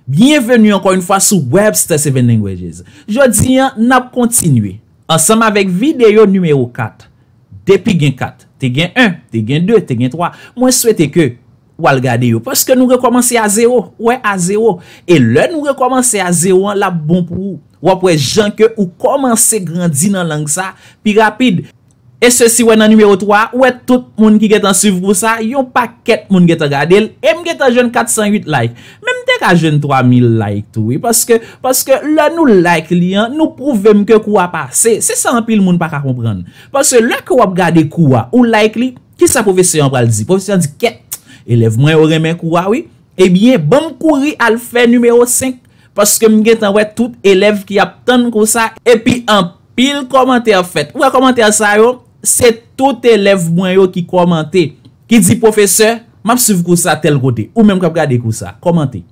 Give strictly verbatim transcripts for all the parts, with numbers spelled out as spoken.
Byenveni ankò yon fwa sou Webster Seven Languages. Jodi an, n ap kontinye ansanm avèk videyo nimewo kat. Depi gen kat, te gen en, te gen de, te gen twa. Mwen swete ke w al gade yo, paske nou rekòmanse a zewo. Wè, a zewo. E lè nou rekòmanse a zewo an, l ap bon pou ou. W ap wè jan ke ou kòmanse grandi nan lang sa pi rapid. E sesi, wè, nan nimewo twa, ou wè tout moun ki gentan swiv kou sa, yon pakèt moun gentan gade l, e m gentan jwenn kat san uit like. Men m te ka jwenn twa mil like tou, wi, paske, paske lè nou like li an, nou pwouve m ke kou a pase. Se sa anpil moun pa ka konprann. Paske lè ke w ap gade kou a, ou like li, kisa pwofesè an pral di? Pwofesè an di, "Kèt, elèv mwen yo renmen kou a, wi. Ebyen, ban m kouri al fè nimewo senk, paske m gentan wè tout elèv ki ap tann kou sa." Epi anpil kòmantè fèt. Ou wè kòmantè sa yo? Se tout elèv mwen yo ki kòmante, ki di, "Pwofesè, m ap swiv kou sa tèl kote." Ou menm k ap gade kou sa, kòmante.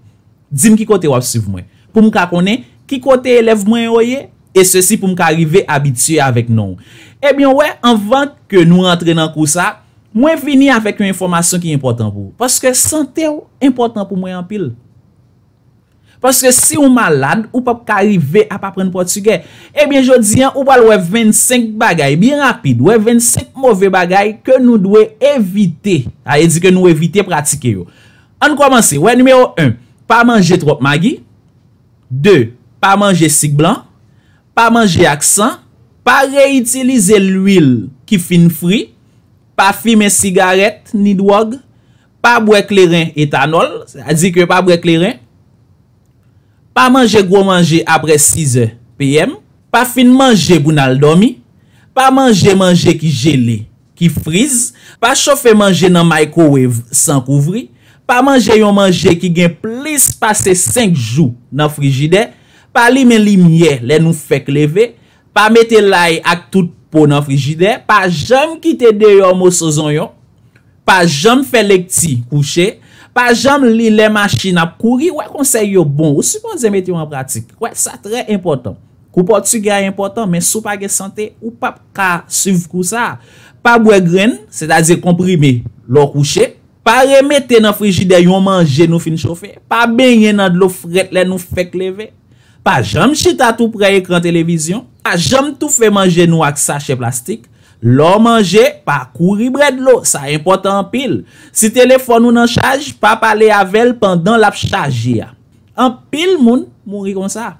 Di m ki kote w ap swiv mwen, pou m ka konnen ki kote elèv mwen yo ye, e sesi pou m ka rive abitye avèk non w. Ebyen, wè, anvan ke nou rantre nan kou sa, mwen vini avèk yon enfòmasyon ki enpòtan pou ou. Paske sante w enpòtan pou mwen anpil. Paske si w malad, ou p ap ka rive ap aprann pòtigè. Ebyen, jodi an, ou pral wè vennsenk bagay, byen rapid, wè vennsenk move bagay ke nou dwe evite. Sa vle di ke nou evite pratike yo. Ann kòmanse. Wè, nimewo en, pa manje twòp magi. De, pa manje sik blan. Pa manje ak san. Pa reyitilize lwil ki fin fri. Pa fimen sigarèt ni dwòg. Pa bwè kleren etanòl, sa di ke pa bwè kleren. Pa manje gwo manje apre sizè P M. Pa fin manje pou n al dòmi. Pa manje manje ki jele, ki friz. Pa chofe manje nan microwave san kouvri. Pa manje yon manje ki gen plis pase senk jou nan frijidè. Pa limen limyè lè nou fèk leve. Pa mete lay ak tout po nan frijidè. Pa janm kite deyò moso zonyon. Pa janm fè lekti kouche. Pa janm li lè machin ap kouri. Wè, konsèy yo bon. Ou sipoze mete yo an pratik. Wè, sa trè enpòtan. Kou pòtigè a enpòtan, men si w pa gen sante, ou p ap ka swiv kou sa a. Pa bwè grenn, sètadi konprime, lè w kouche. Pa remete nan frijidè yon manje nou fin chofe. Pa benyen nan dlo frèt lè nou fèk leve. Pa janm chita tou prè ekran televizyon. Pa janm toufe manje nou ak sachè plastik. Lè w manje, pa kouri bwè dlo. Sa enpòtan anpil. Si telefòn ou nan chaj, pa pale avè l pandan l ap chaje a. Anpil moun mouri konsa.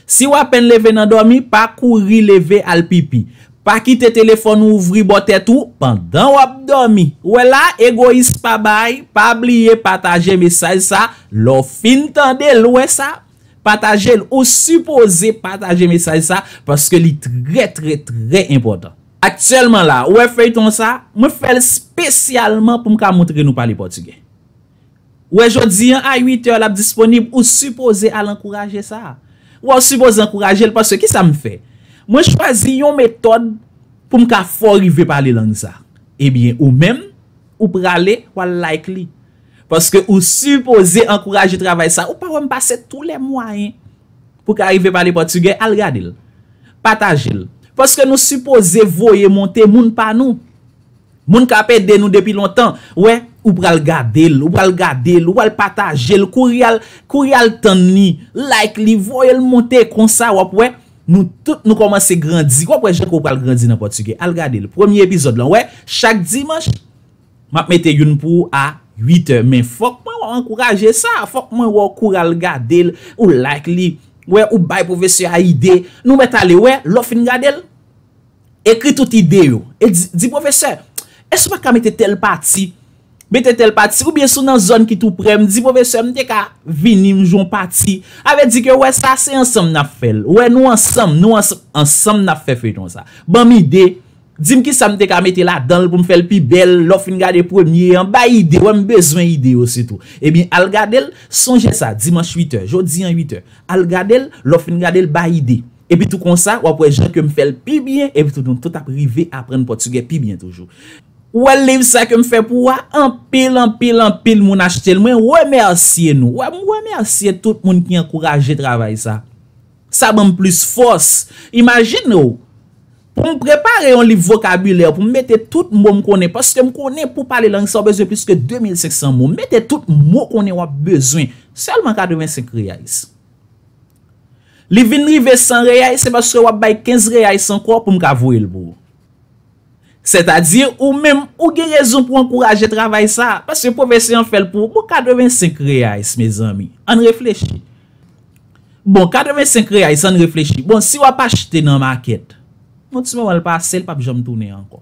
Si w apèn leve nan dòmi, pa kouri leve al pipi. Pa kite telefòn ou ouvri bò tèt ou pandan w ap dòmi. Ou wè la, egoyis pa bay, pa bliye pataje mesaj sa. Lè w fin tande l, ou wè sa, pataje l. Ou sipoze pataje mesaj sa, paske li trè, trè, trè enpòtan. Aktyèlman la, ou wè feyton sa, mwen fè l espesyalman pou m ka montre nou pale pòtigè. Ou wè, jodi an, a uit è, l ap disponib, ou sipoze al ankouraje sa. Ou wè, ou sipoze ankouraje l, paske kisa m fè? Mwen chwazi yon metòd pou m ka fè w rive pale lang sa. Ebyen, ou menm, ou prale, w al like li. Paske ou sipoze ankouraje travay sa. Ou pa wè m pase tou lè mwayen pou ka rive pale pòtigè, al gade l. Pataje l. Paske nou sipoze voye monte moun pa nou. Moun k ap ede nou depi lontan. Wè, ou pral gade l, ou pral gade l, ou pral pataje l, kouri al, kouri al tann li, like li, voye l monte, konsa w ap wè, nou tout nou kòmanse grandi. W ap wè jan ke w pral grandi nan pòtigè. Al gade l. Premye epizòd lan, wè, chak dimanch, m ap mete youn pou ou a uit è. Men fòk mwen wè w ankouraje sa, fòk mwen wè w kouri al gade l, ou like li, wè, ou bay pwofesè a ide. Nou mèt ale, wè, lè w fin gade l, ekri tout ide yo. E di, di pwofesè, èske w pa ka mete tèl pati? Mete tèl pati, oubyen si w nan zòn ki tou prè, m di pwofesè, m te ka vini, m jwe yon pati. Sa vle di ke, wè, sa se ansanm n ap fè l. Wè, nou ansanm, nou ansanm, ansanm n ap fè feyton sa. Ban m ide, di m kisa m te ka mete ladan l pou m fè l pi bèl, lè w fin gade premye an, bay ide, wè, m bezwen ide yo sitou. Ebyen, al gade l, sonje sa, dimanch uit è, jodi an uit è. Al gade l, lè w fin gade l, bay ide. Epi tou konsa, w ap wè jan ke m fè l pi byen, epi tou nou tout ap rive aprann pòtigè pi byen toujou. Ou wè liv sa ke m fè pou ou a, anpil, anpil, anpil moun achte l. Mwen remèsye nou. Wè, m remèsye tout moun ki ankouraje travay sa. Sa ban m plis fòs. Imajine w, pou m prepare yon liv vokabilè, pou m mete tout mo m konnen, paske m konnen pou pale lang sa, w bezwen plis ke de mil senk san mo. M mete tout mo konnen w ap bezwen. Sèlman katrevensenk reais. Li vin rive san reais, se paske w ap bay kenz reais ankò pou m ka voye l pou ou. Sètadi, ou menm, ou gen rezon pou ankouraje travay sa a, paske pwofesè an fè l pou ou. Bon, katrevensenk reais, mezanmi. Ann reflechi. Bon, katrevensenk reais, ann reflechi. Bon, si w ap achte nan makèt, yon ti moman l pase, l p ap janm tounen ankò.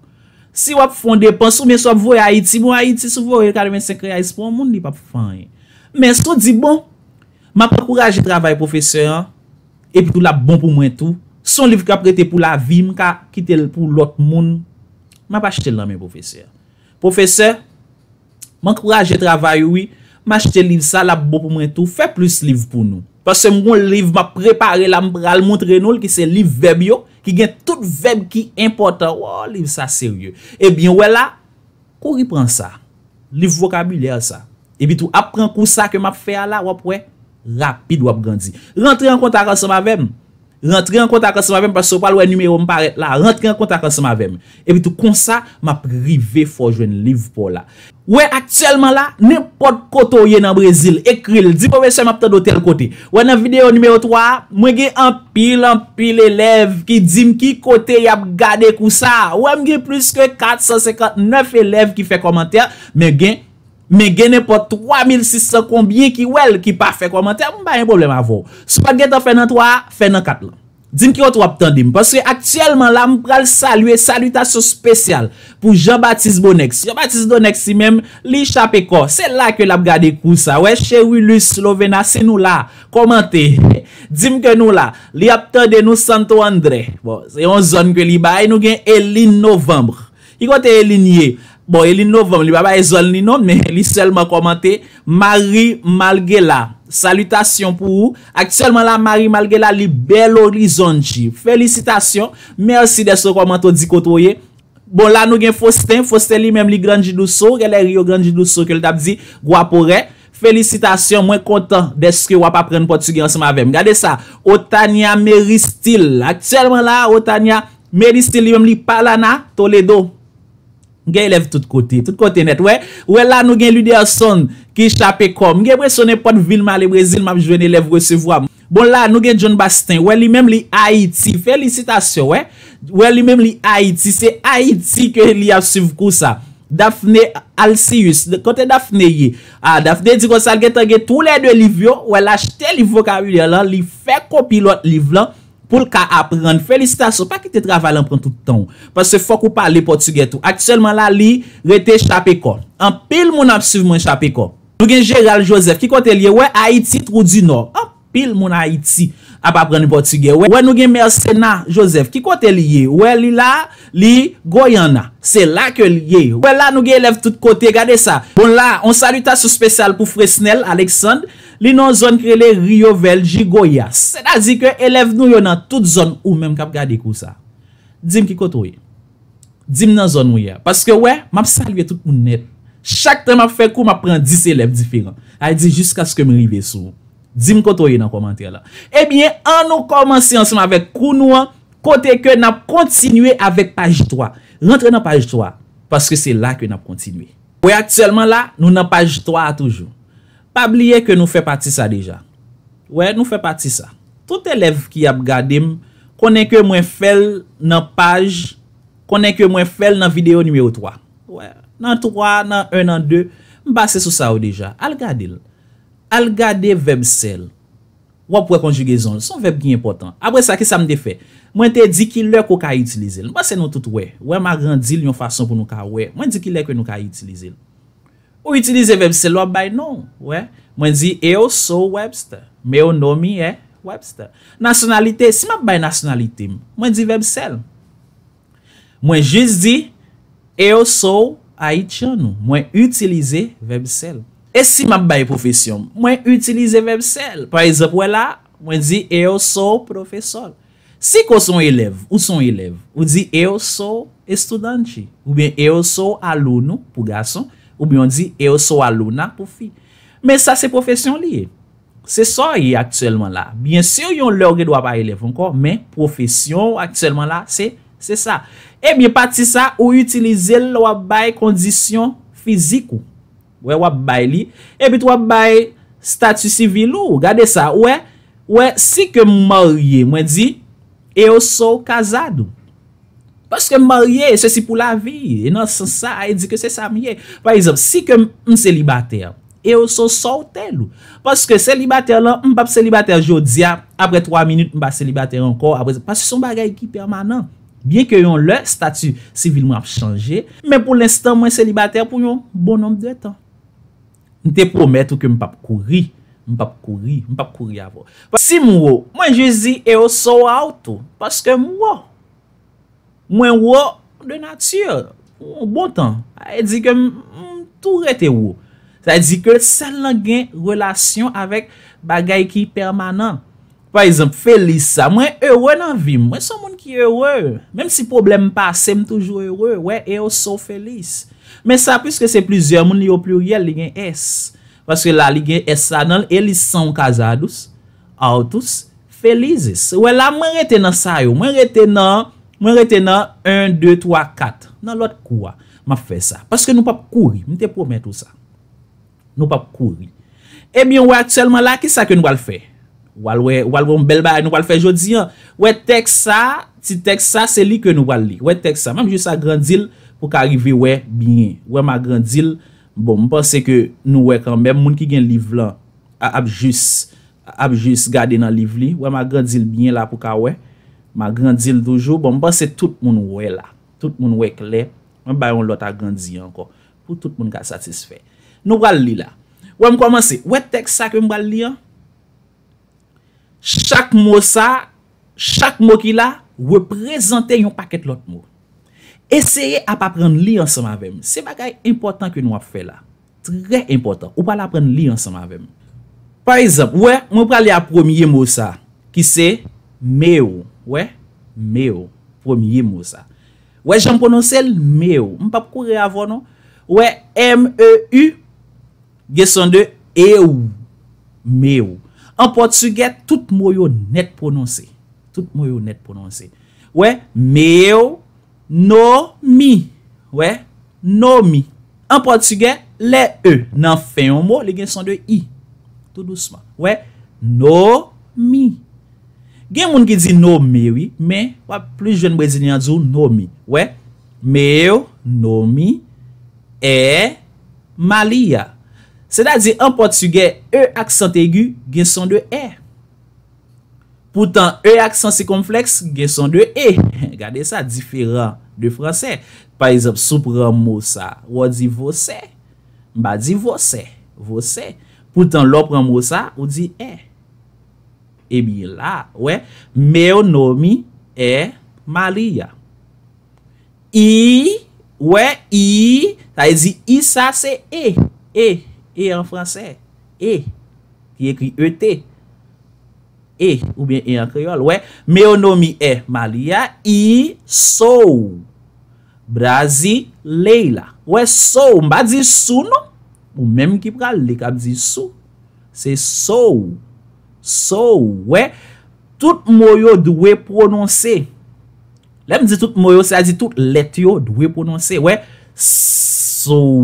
Si w ap fè yon depans, oubyen si w ap voye Ayiti, bon, Ayiti, si w voye katrevensenk reais pou yon moun, li p ap fè anyen. Men si w di, bon, m ap ankouraje travay pwofesè an, epi tou l ap bon pou mwen tou. Se yon liv k ap rete pou lavi, m ka kite l pou lòt moun. M ap achte l nan men pwofesè a. Pwofesè, m ankouraje travay ou, wi. M achte liv sa, l ap bon pou mwen tou. Fè plis liv pou nou. Paske m gon liv m ap prepare la, m pral montre nou l, ki se liv vèb yo, ki gen tout vèb ki enpòtan. Wow, liv sa serye. Ebyen, wè la, kouri pran sa. Liv vokabilè sa. Epi tou, ap pran kou sa ke m ap fè a la, w ap wè, rapid w ap grandi. Rantre an kontak ansanm avè m. Rantre an kontak ansanm avè m, paske w pral wè nimewo m parèt la. Rantre an kontak ansanm avè m. Epi tou, konsa, m ap rive fè w jwenn liv pa w la. Wè, aktyèlman la, nenpòt kote w ye nan Brezil, ekri l, di pwofesè m ap tande w tèl kote. Wè, nan videyo nimewo twa a, mwen gen anpil, anpil elèv ki di m ki kote y ap gade kou sa a. Wè, m gen plis ke kat san senkant nèf elèv ki fè kòmantè, men gen, men gen nenpòt twa mil sis san konbyen ki wè l, ki pa fè kòmantè, m pa gen pwoblèm avè w. Si w pa t gentan fè nan twa a, fè nan kat lan. Di m ki kote w ap tande m. Paske aktyèlman la, m pral salye, salitasyon espesyal pou Jean Baptiste Bonex. Jean Baptiste Bonex li menm, li chape kò. Se la ke l ap gade kou sa. Wè, Cherilus Lovena, si nou la, kòmante. Di m ke nou la. Li ap tande nou Santo André. Bon, se yon zòn ke li bay. Nou gen Eline Novembre. Ki kote Eline ye? Bon, Eline Novanm, li pa bay zòn li non, men li sèlman kòmante. Marie Malgela, salitasyon pou ou. Aktyèlman la, Marie Malgela, li Belo Horizonte. Felisitasyon. Mèsi dèske w kòmante, w di kote w ye. Bon, la nou gen Faustin. Faustin li menm, li Grande do Sul. Genlè Rio Grande do Sul ke l t ap di, Guaporé. Felisitasyon, mwen kontan dèske w ap aprann pòtigè ansanm avè m. Gade sa, Otania Meristil. Aktyèlman la, Otania Meristil li menm, li Paraná, Toledo. M gen elèv tout kote, tout kote nèt. Wè, wè la nou gen Luderson ki chape kò. M gen enpresyon nenpòt vil m ale Brezil, m ap jwenn elèv resevwa m. Bon, la nou gen John Bastin. Wè, li menm li Ayiti. Felisitasyon, wè. Wè, li menm li Ayiti. Se Ayiti ke li ap swiv kou sa. Daphne Alcius. Kote Daphne ye? Ah, Daphne di konsa l gentan gen toulède liv yo. Wè, l achte liv vokabilè lan, li fè kopi lòt liv lan. Pou l ka aprann. Felisitasyon, pa kite travay lan pran tout tan w. Paske fòk ou pale pòtigè tou. Aktyèlman la, li rete chape kò. Anpil moun ap swiv mwen chape kò. Nou gen Gérald Joseph. Ki kote l ye? Wè, Ayiti, Trou di Nò. Anpil moun Ayiti ap aprann pòtigè. Wè, wè, nou gen Mercena Joseph. Ki kote li ye? Wè, li la, li Goyana. Se la ke li ye. Wè, la, nou gen elèv tout kote. Gade sa. Bon, la, yon salitasyon espesyal pou Fresnel Alexandre. Li nan yon zòn ki rele Rio Verde, Goiás. Sètadi ke elèv nou yo nan tout zòn, ou menm k ap gade kou sa. Di m ki kote w ye. Di m nan zòn ou ye a. Paske wè, m ap salye tout moun nèt. Chak tan m ap fè kou, m ap pran dis elèv diferan. Sa vle di jiskaske m rive sou ou. Di m kote w ye nan kòmantè la. Ebyen, ann nou kòmanse ansanm avèk kou nou an, kote ke n ap kontinye avèk paj twa. Rantre nan paj twa, paske se la ke n ap kontinye. Wè, aktyèlman la, nou nan paj twa a toujou. Pa bliye ke nou fè pati sa deja. Wè, nou fè pati sa. Tout elèv ki ap gade m, konnen ke mwen fè l nan paj, konnen ke mwen fè l nan videyo nimewo twa. Wè, nan twa, nan en, nan de, m pase sou sa yo deja. Al gade l. Al gade vèb sèl. W ap wè konjigezon l. Se yon vèb ki enpòtan. Apre sa, kisa m te fè? Mwen te di ki lè ke w ka itilize l. M panse nou tout wè. Wè, m agrandi l yon fason pou nou ka wè. Mwen di ki lè ke nou ka itilize l. Ou itilize vèb sèl, w ap bay non w. Wè, mwen di, Eu sou Webster. Meu nome é Webster. Nasyonalite, si m ap bay nasyonalite m, mwen di vèb sèl. Mwen jis di, Eu sou haitiano. Mwen itilize vèb sèl. E si m ap bay pwofesyon m, mwen itilize vèb sèl. Pa egzanp, wè la, mwen di, Eu sou professor. Si ke w se yon elèv, ou se yon elèv, ou di, Eu sou estudante, oubyen Eu sou aluno pou gason, oubyen w di, Eu sou aluna pou fi. Men sa se pwofesyon li ye. Se sa w ye aktyèlman la. Byen si, yon lè w gen dwa pa elèv ankò, men pwofesyon w aktyèlman la, se, se sa. Ebyen, pati sa, ou itilize l lè w ap bay kondisyon fizik ou. Wè, w ap bay li. Epi tou, w ap bay stati sivil ou. Gade sa, ou wè, ou wè, si ke m marye, mwen di, eu sou casado. Paske m marye, e sesi pou lavi. E nan sans sa, e di ke se sa m ye. Pa egzanp, si ke m, m selibatè, eu sou solteiro. Paske selibatè lan, m p ap selibatè jodi a, apre twa minit, m pa selibatè ankò, apre, paske se yon bagay ki pèmanan. Byen ke yon lè, stati sivil mwen ap chanje, men pou lenstan, mwen selibatè pou yon bon nonb de tan. M te pwomèt ou ke m p ap kouri, m p ap kouri, m p ap kouri avè w. Si m wo, mwen jis di eu sou alto, paske m wo. Mwen wo de nati, yon bon tan. Sa vle di ke m, m tou rete wo. Sa vle di ke sèl lan gen relasyon avèk bagay ki pèmanan. Pa egzanp, feliz sa. Mwen ere nan vi m. Mwen se yon moun ki ere. Menm si pwoblèm pase, m toujou ere. Wè, eu sou feliz. Men sa, piske se plizyè moun, li o pliryèl, li gen S. Paske la, li gen S la nan l, eles são casados, altos, felizes. Wè la, mwen rete nan sa yo. Mwen rete nan, mwen rete nan en, de, twa, kat. Nan lòt kou a, m ap fè sa. Paske nou p ap kouri. M te pwomèt ou sa. Nou p ap kouri. Ebyen, wè aktyèlman la, kisa ke nou pral fè? W al wè, w al wè yon bèl bagay nou pral fè jodi an. Wè tèks sa, ti tèks sa, se li ke nou pral li. Wè tèks sa, m ap jis agrandi l pou ka rive wè byen. Wè m agrandi l. Bon, m panse ke nou wè kanmenm, moun ki gen liv lan a, ap jis, ap jis gade nan liv li. Wè m agrandi l byen la pou ka wè. M agrandi l toujou. Bon, m panse tout moun wè la. Tout moun wè klè. Mwen bay yon lòt agrandi ankò. Pou tout moun ka satisfè. Nou pral li la. Wè m kòmanse. Wè tèks sa ke m pral li an? Chak mo sa, chak mo ki la, reprezante yon pakèt lòt mo. Eseye ap aprann li ansanm avè m. Se bagay enpòtan ke nou ap fè la. Trè enpòtan. Ou pral aprann li ansanm avè m. Pa egzanp, wè, mwen pral li a premye mo sa, ki se meu. Wè, meu. Premye mo sa. Wè jan m pwononse l, meu. M p ap kouri avè w non. Wè, M E U, gen son de eu, meu. An pòtigè, tout mo yo nèt pwononse. Tout mo yo nèt pwononse. Wè, meu, nome. Wè, nome. An pòtigè, lè E nan fen yon mo, li gen son de I. Tou dousman. Wè, nome. Gen moun ki di nome, wi, men w ap plis jwenn brezilyen an di w nome. Wè, meu nome é Malia. Sètadi, an pòtigè, E aksan egi gen son de E. Poutan, E aksan sikonflèks gen son de E. Gade sa, diferan de fransè. Pa egzanp, si w pran mo sa, w a di você. M pa di você, você. Poutan, lè w pran mo sa, ou di é. Ebyen la, wè, meu nome é Malia. I, wè, I, sa vle di I sa se E. E, E an fransè. E, ki ekri E T. E, oubyen E an kreyòl. Wè, meu nome é Malia e sou brasileira. Wè, sou, m pa di sou non. Ou menm ki pral li k ap di sou. Se sou. Sou. Wè, tout mo yo dwe pwononse. Lè m di tout mo yo, sa di tout lèt yo dwe pwononse. Wè, sou.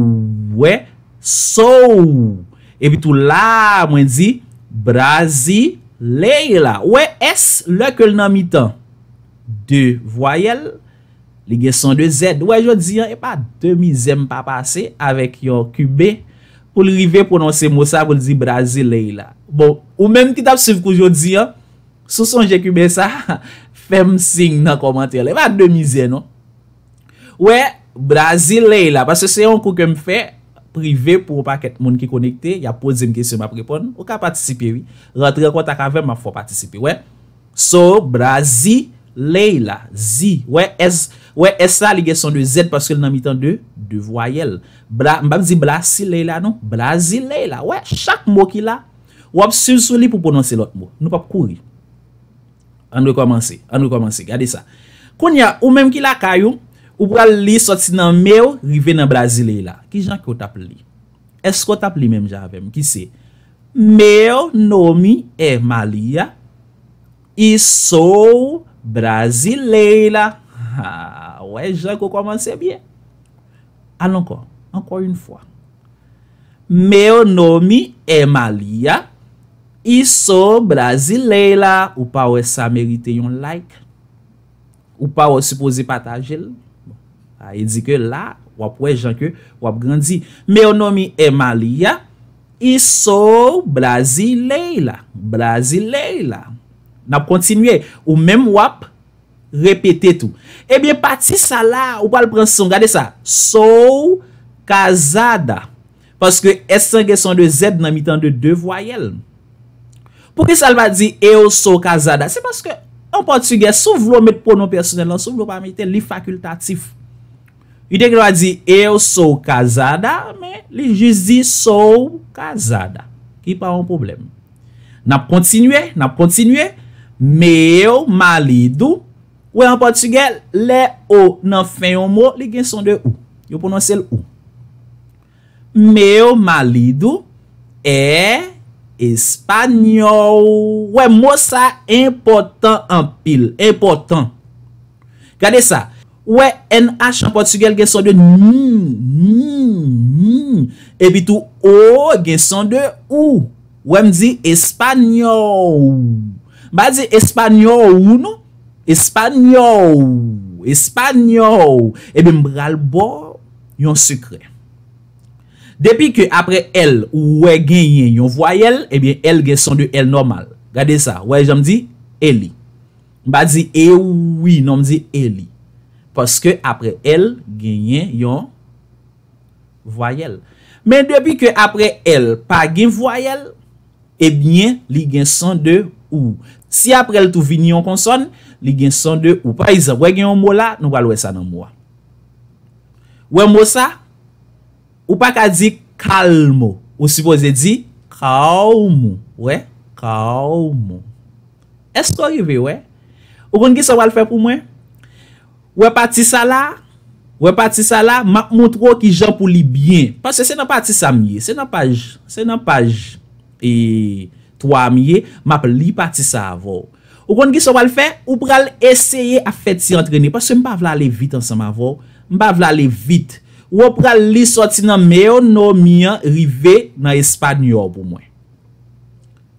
Wè, sou. Epi tou la, mwen di brasileira. Wè, S, lè ke l nan mitan de vwayèl, li gen son de Z. Wè, jodi an, e pa de mizè m pa pase avèk yon Kiben pou l rive pwononse mo sa pou l di brasileira. Bon, ou menm ki t ap swiv kou jodi an, si w sonje Kiben sa, fè m siy nan kòmantè la. E pa de mizè, non. Wè, brasileira, paske se yon kou ke m fè prive pou yon pakèt moun ki konekte, y ap poze m kesyon, m ap reponn. Ou ka patisipe, wi. Rantre an kontak avè m, m ap fè w patisipe. Wè, sou brasileira, zi. Wè, S, wè, S la, li gen son de Z paske l nan mitan de, de vwayèl. Bra, m p ap di brasileira, non. Brasileira. Wè, chak mo ki la, w ap swiv sou li pou pwononse lòt mo. Nou p ap kouri. Ann rekòmanse, ann rekòmanse. Gade sa. Kounye a, ou menm ki lakay ou, ou pral li sòti nan meu rive nan brasileira. Ki jan ke w t ap li? Èske w t ap li menm jan avè m? Ki se meu nome é Malia e sou brasileira. Ha, wè jan ke w kòmanse byen. Al ankò, encore une fois. Meu nome é Malia e sou brasileira. Ou pa wè sa merite yon like? Ou pa wè w sipoze pataje l? Bon, sa vle di ke la, w ap wè jan ke w ap grandi. Meu nome é Malia e sou brasileira. Brasileira. N ap kontinye. Ou menm w ap repete tou. Ebyen, pati sa la, ou pral pran son. Gade sa. Sou casada. Paske S lan gen son de Z nan mitan de de vwayèl. Poukisa l pa di eu sou casada? Se paske an pòtigè, si w vle w met pwonon pèsonèl lan, si w vle w pa mete l, li fakiltatif. Li te gen dwa di eu sou casada, men li jis di sou casada, ki pa yon pwoblèm. N ap kontinye, n ap kontinye. Meu marido. Ou wè an pòtigè, lè o nan fen yon mo, li gen son de ou. Yo pwononse l ou. Meu marido é espanhol. Wè, mo sa enpòtan anpil, enpòtan. Gade sa. Wè, N H an pòtigè l gen son de n, n, n. Epi tou, o gen son de ou. Wè, m di espanyòl. M pa di espanyòl ou non. Espanyòl. Espanyòl. Ebyen, m pral ba w yon sekrè. Depi ke apre L, ou wè genyen yon vwayèl, ebyen, L gen son de L nòmal. Gade sa, wè jan m di, Eli. M pa di e wi, non, m di Eli. Paske apre L, genyen yon vwayèl. Men depi ke apre L, pa gen vwayèl, ebyen, li gen son de ou. Si apre L tou vini yon konsòn, li gen son de ou. Pa egzanp, wè gen yon mo la, nou pral wè sa nan mo a. Wè mo sa, ou pa ka di kalmo. Ou sipoze di kalmo. Wè, kalmo. Èske w rive wè? Ou konn ki sa w pral fè pou mwen? Wè pati sa la? Wè pati sa la? M ap montre w ki jan pou li byen. Paske se nan pati sa m ye. Se nan paj, se nan paj e twa m ye. M ap li pati sa avè w. Ou konn ki sa w pral fè? Ou pral eseye ap fè ti antrene. Paske m pa vle ale vit ansanm avè w. M pa vle ale vit. Ou pral li sòti nan meu nome an rive nan espanyòl pou mwen.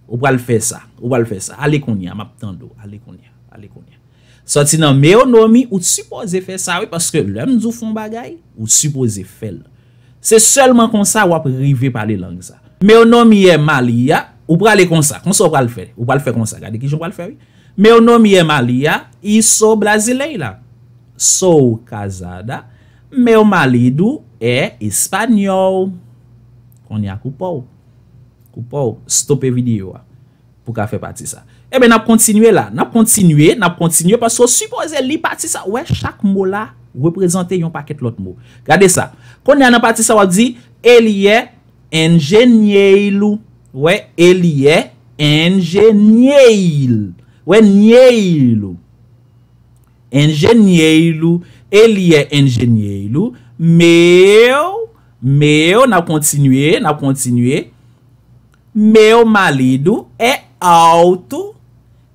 Ou pral fè sa. Ou pral fè sa. Ale kounye a, m ap tande w. Ale kounye a. Ale kounye a. Sòti nan meu nome, ou t sipoze fè sa, wi, paske lè m di w fè yon bagay, ou sipoze fè l. Se sèlman konsa w ap rive pale lang sa. Meu nome é Malia, ou prale konsa. Konsa w pral fè. Ou pral fè konsa. Gade ki jan w pral fè, wi. Meu nome é Malia e sou brasileira. Sou casada. Meu marido é espanhol. Kounye a koupe w. Koupe w. Stope videyo a. Pou ka fè pati sa. Ebyen, n ap kontinye la. N ap kontinye, n ap kontinye, paske w sipoze li pati sa. Ou wè, chak mo la reprezante yon pakèt lòt mo. Gade sa. Kounye a nan pati sa, w ap di, ele é engenheiro. Wè, ele é engenheiro. Wè, nheiro. Engenheiro. Ele é engenheiro. Meu, meu, n ap kontinye, n ap kontinye. Meu marido é alto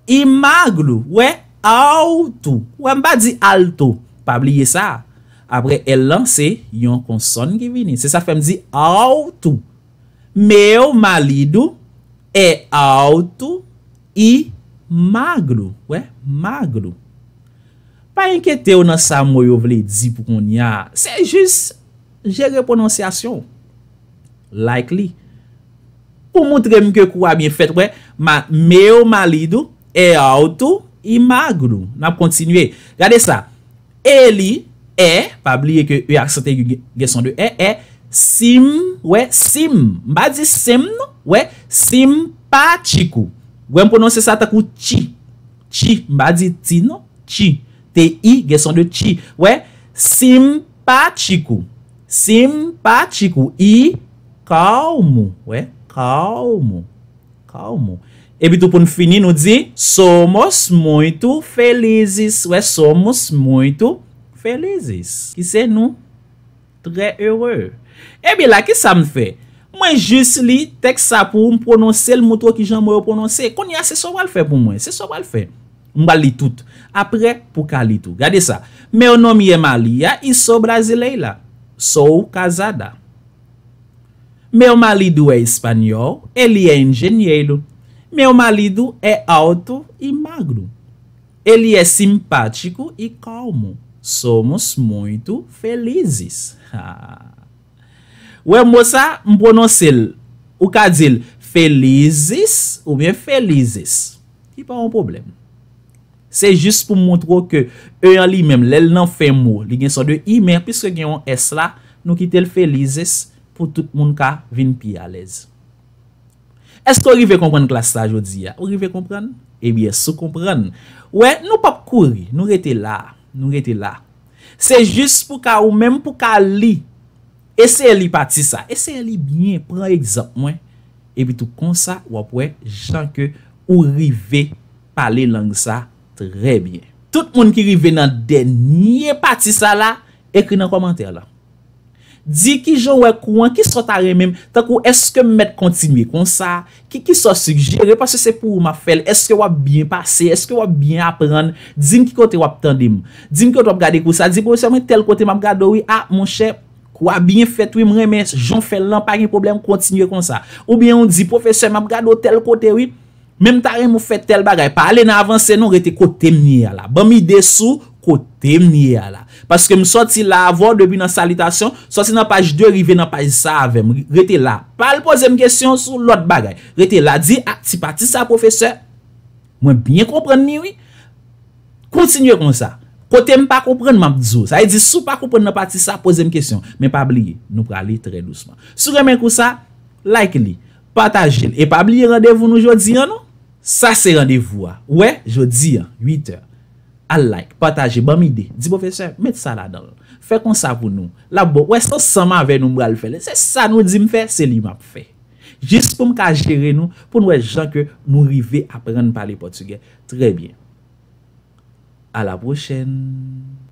e magro. Wè, alto. Wè, m pa di alto. Pa bliye sa. Apre L lan, se yon konsòn ki vini. Se sa fè m di alto. Meu marido é alto e magro. Wè, magro. Pa enkyete w nan sa mo yo vle di pou kounye a. Se jis jere pwononsyasyon w. Like li. Pou moutre m ke kou a byen fèt, wè, ma, meu marido é alto e magro. N ap kontinye. Gade sa. Ele é, pa bliye ke E aksante gen, gen son de è, é, sim, wè, sim. M pa di sim, non, wè, simpático. Wè, m pwononse sa tankou ti. Ti, m pa di ti, non, ti. T I, gen son de ti. Wè, simpático. Simpático. E calmo. Wè, calmo. Calmo. Epi tou pou n fini, nou di, somos muito felizes. Wè, somos muito felizes. Ki se nou très heureux. Ebyen la, ki sa m fè? Mwen jis li tèks sa pou w, m pwononse l, moutre w ki jan mo yo pwononse. Kounye a, se sa w pral fè pou mwen, se sa w pral fè. M pral li tout. Apre, pou ka li tou. Gade sa. Meu nome é Malia e sou brasileira. Sou casada. Meu marido é espanhol, ele é engenheiro. Meu marido é alto e magro. Ele é simpático e calmo. Somos muito felizes. Ou wè mo sa, m pwononse l. Ou ka di l felizes oubyen felizes. Li pa yon pwoblèm. Se jis pou montre w ke e an li menm, lè l nan fen mo, li gen son de i, men piske gen yon s la, nou kite l felizes pou tout moun ka vin pi alèz. Èske w rive konprann klas sa jodi a? Ou rive konprann? Ebyen, si w konprann, wè, nou p ap kouri, nou rete la, nou rete la. Se jis pou ka ou menm pou ka li. Eseye li pati sa, eseye li byen, pran egzanp mwen. Epi tou konsa, w ap wè jan ke ou rive pale lang sa trè byen. Tout moun ki rive nan dènye pati sa la, ekri nan kòmantè la. Di kijan w wè kou an, kisa w ta renmen m, tankou èske m mèt kontinye konsa, ki, kisa w sigjere, paske se pou ou m ap fè l, èske w ap byen pase, èske w ap byen aprann, di m ki kote w ap tande m, di m ki kote w ap gade kou sa, di pwofesè mwen tèl kote m ap gade w wi, a monchè, kou a byen fèt wi, m renmen jan w fè l lan, pa gen pwoblèm, kontinye konsa. Oubyen ou di pwofesè m ap gade w tèl kote wi, men m ta renmen w fè tèl bagay, pa ale nan avanse non, rete kote m ye a la. Ban m ide sou kote m ye a la. Paske m sòti la avè w depi nan salitasyon, sòti nan paj de rive nan paj sa avè m. Rete la. Pa al poze m kesyon sou lòt bagay. Rete la, di a ti pati sa pwofesè, mwen byen konprann li wi. Kontinye konsa. Kote m pa konprann, m ap di w. Sa vle di, si w pa konprann nan pati sa, poze m kesyon. Men pa bliye, nou prale trè dousman. Si w renmen kou sa, like li, pataje l. E pa bliye randevou nou jodi an non. Sa se randevou a. Ou wè, jodi an, uit è. Al like, pataje, ban m ide. Di pwofesè, met sa ladan l. Fè konsa pou nou. L ap bon. Ou wè, se ansanm avè nou m pral fè l. Se sa nou di m fè, se li m ap fè. Jis pou m ka jere nou, pou n wè jan ke nou rive aprann pale pòtigè trè byen. A la pwochèn.